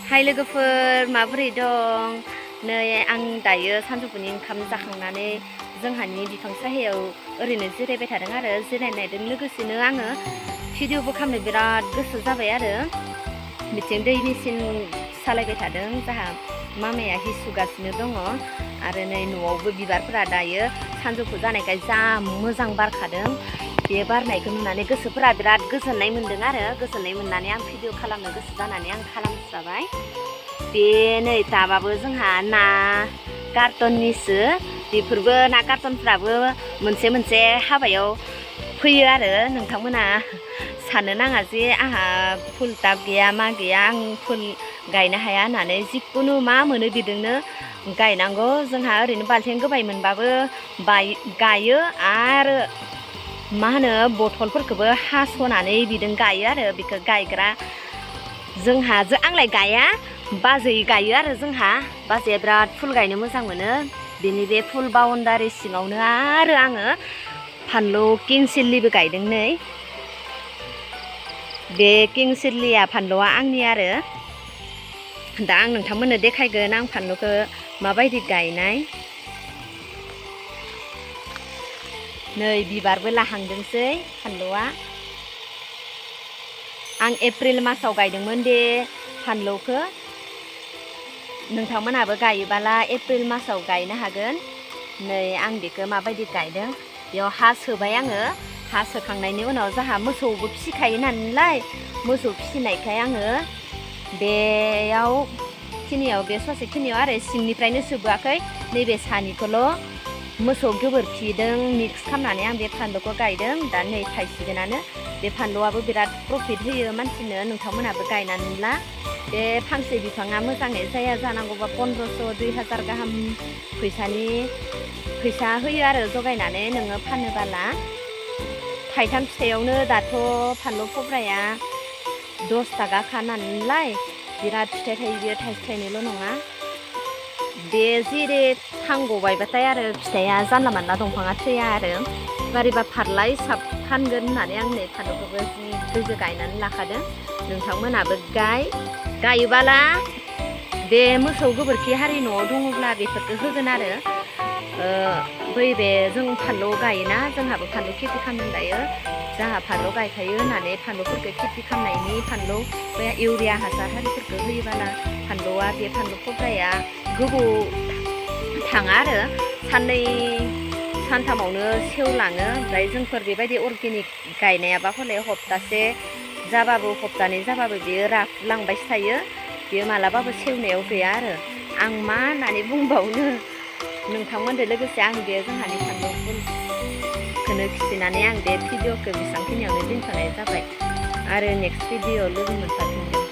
हाय लोगोफोर माबोरै दं? नै आं दायो सानजौफुनि ओंखाम जाखांनानै जोंहानि बिफां साहायाव ओरैनो जिरायबाय थादों आरो जिरायनायजों लोगोसेनो आङो भिडिअबो खालामनो बिराद गोसो जाबाय आरो बिथिं दै मेचिन सालायबाय थादों जाहा मामाया हि सुगासिनो दङ आरो नै न'आवबो बिबारफोरा दायो सानजौफु जानायखाय जा मोजां बारखादों। बे बारनायखौ नुनानै गोसोफोरा बिराद गोजोननाय मोन्दों आरो गोजोननाय मोननानै आं भिडिअ खालामनो गोसो जानानै आं खालामस्राबाय। बे नै दाबाबो जोंहा ना कार्टननिसो बेफोरबो ना कार्टनफ्राबो मोनसे मोनसे हाबायाव फैयो आरो नोंथांमोना साननो नाङा जे आंहा फुल टाब गैया मा गैया आं फुल गायनो हाया होननानै जिखुनु मा मोनो बिजोंनो गायनांगौ। जोंहा ओरैनो बाल्थिं गोबाय मोनबाबो गायो आरो मा होनो बथलफोरखौबो हास'नानै बिदों गायो आरो बेखौ गायग्रा जोंहा आंलाय गाया बाजै गायो आरो जोंहा बाजैया बिराद फुल गायनो मोजां मोनो। बिनि बे फुल बाउन्डारि सिङावनो आरो आङो फानलु किं सिल्लिबो गायदों। नै बे किं सिल्लिया फानलुआ आंनि आरो दा आं नोंथांमोननो देखायगोन आं फानलुखौ माबायदि गायनाय। नै बिबारबो लाहांदोंसै फानलुआ। आं एप्रिल मासाव गायदोंमोन बे फानलुखौ नोंथांमोनहाबो गायोबाला एप्रिल मासाव गायनो हागोन। नै आं बेखौ माबायदि गायदों बेयाव हा सोबाय आङो। हा सोखांनायनि उनाव जोंहा मोसौबो फिसिखायो नालाय मोसौ फिसिनायखाय आङो बेयाव खिनियाव बे ससे खिनियाव आरो सिंनिफ्रायनो सोबोआखै नैबे सानिखौल' मोसौ गोबोरखिजों मिक्स खालामनानै आं बे फानलुखौ गायदों। दा नै थायसिगोनानो बे फानलुआबो बिराद प्रफिट होयो मानसिनो। नोंथांमोनहाबो गायनानै ला। बे फांसे बिफाङा मोजाङै जाया जानांगौबा 1500 2000 गाहाम फैसा होयो आरो जगायनानै नोङो फानोबाला। थाइथाम फिथाइयावनो दाथ' फानलु फब्राया 10 थाखाखा नालाय बिराद फिथाइ थायो बेयो थाइसे थाइनैल' नङा। बे जेरै थांग'बायबाथाय आरो फिथाइया जानला मानला दंफाङा थैया आरो बारिबा फारला हिसाब फानगोन होननानै आं नै फानलुखौबो जि गोजो गायनानै लाखादों। नोंथांमोनाबो गायोबाला बे मोसौ गोबोरखि हारि न'आव दङब्ला बेफोरखौ होगोन आरो बे जों फानलु गायोना जोंहाबो फानलु खेथि खालामदों दायो। जोंहा फानलु गायखायो होननानै फानलुफोरखौ खेथि खालामनायनि फानलु बे इउरिया हासार हारिफोरखौ होयोबाला फानलुआ बे फानलु फब्राया गोबाव थाङा आरो साननै सानथामावनो सेवलाङो। ओमफ्राय जोंफोर बेबायदि अर्गेनिक गायनायाबा हले हप्तासे जाबाबो हप्तानै जाबाबो बेयो राफुलांबायसो थायो। बेयो मालाबाबो सेवनायाव गैया आरो आं मा होननानै बुंबावनो नोंथांमोनजों लोगोसे आं बे जोंहानि फानलु फुलखौनो खिथिनानै आं बे भिडिअखौ बेसेबांखिनियावनो दोनथ'नाय जाबाय आरो नेक्स्ट भिडिअ लोगो मोनफाफिनगोन।